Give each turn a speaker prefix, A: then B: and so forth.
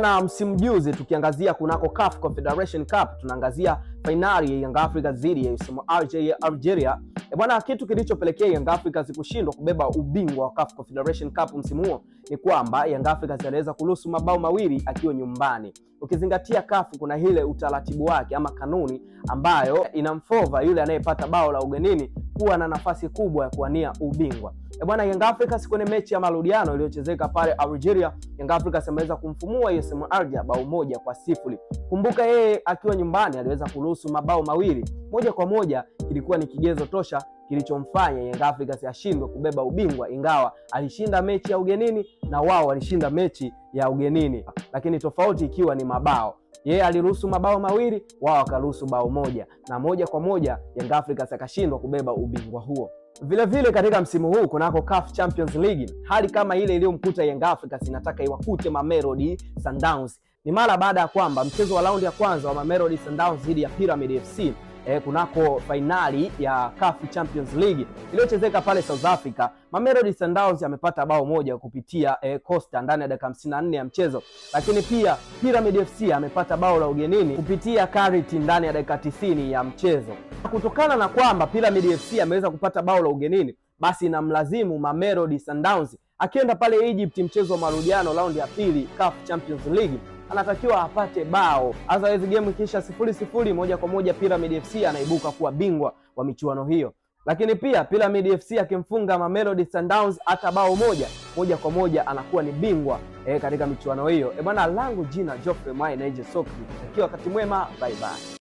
A: Na msimu juzi tukiangazia kunako CAF Confederation Cup, tunaangazia fainali ya Young Africans dhidi ya USM Alger ya Algeria. Bwana, kitu kilichopelekea Young Africans kushindwa kubeba ubingwa wa CAF Confederation Cup msimu huo ni kwamba Young Africans aliweza kuruhusu mabao mawili akiwa nyumbani. Ukizingatia CAF kuna ile utaratibu wake ama kanuni ambayo inamfova yule anayepata bao la ugenini kuwa na nafasi kubwa ya kuwania ubingwa. Bwana, Young Africans kwenye mechi ya marudiano iliyochezeka pale Algeria, Young Africans ameweza kumfumua USM Alger bao 1-0. Kumbuka yeye akiwa nyumbani aliweza kuruhusu mabao mawili. Moja kwa moja kilikuwa ni kigezo tosha kilichomfanya Young Africans ashindwe kubeba ubingwa, ingawa alishinda mechi ya ugenini na wao walishinda mechi ya ugenini, lakini tofauti ikiwa ni mabao. Yeye aliruhusu mabao mawili, wao wakaruhusu bao moja, na moja kwa moja Young Africans akashindwa kubeba ubingwa huo. Vile vile katika msimu huu kunako CAF Champions League, hali kama ile iliyomkuta Young Africans inataka iwakute Mamelodi Sundowns. Ni mara baada ya kwamba mchezo wa raundi ya kwanza wa Mamelodi Sundowns dhidi ya Pyramid FC kunako fainali ya CAF Champions League iliyochezeka pale South Africa, Mamelodi Sundowns amepata bao moja kupitia Costa ndani ya dakika 54 ya mchezo, lakini pia Pyramid FC amepata bao la ugenini kupitia Kariti ndani ya dakika 90 ya mchezo. Kutokana na kwamba Pyramid FC ameweza kupata bao la ugenini, basi inamlazimu Mamelodi Sundowns akienda pale Egypt mchezo wa marudiano raundi ya pili CAF Champions League anatakiwa apate bao. Otherwise game ikiisha 0-0, moja kwa moja Pyramid FC anaibuka kuwa bingwa wa michuano hiyo. Lakini pia Pyramid FC akimfunga Mamelodi Sundowns hata bao moja, moja kwa moja anakuwa ni bingwa katika michuano hiyo. Bwana, langu jina Geoffrey Mwai na Soka. Nikutakia wakati mwema, bye bye.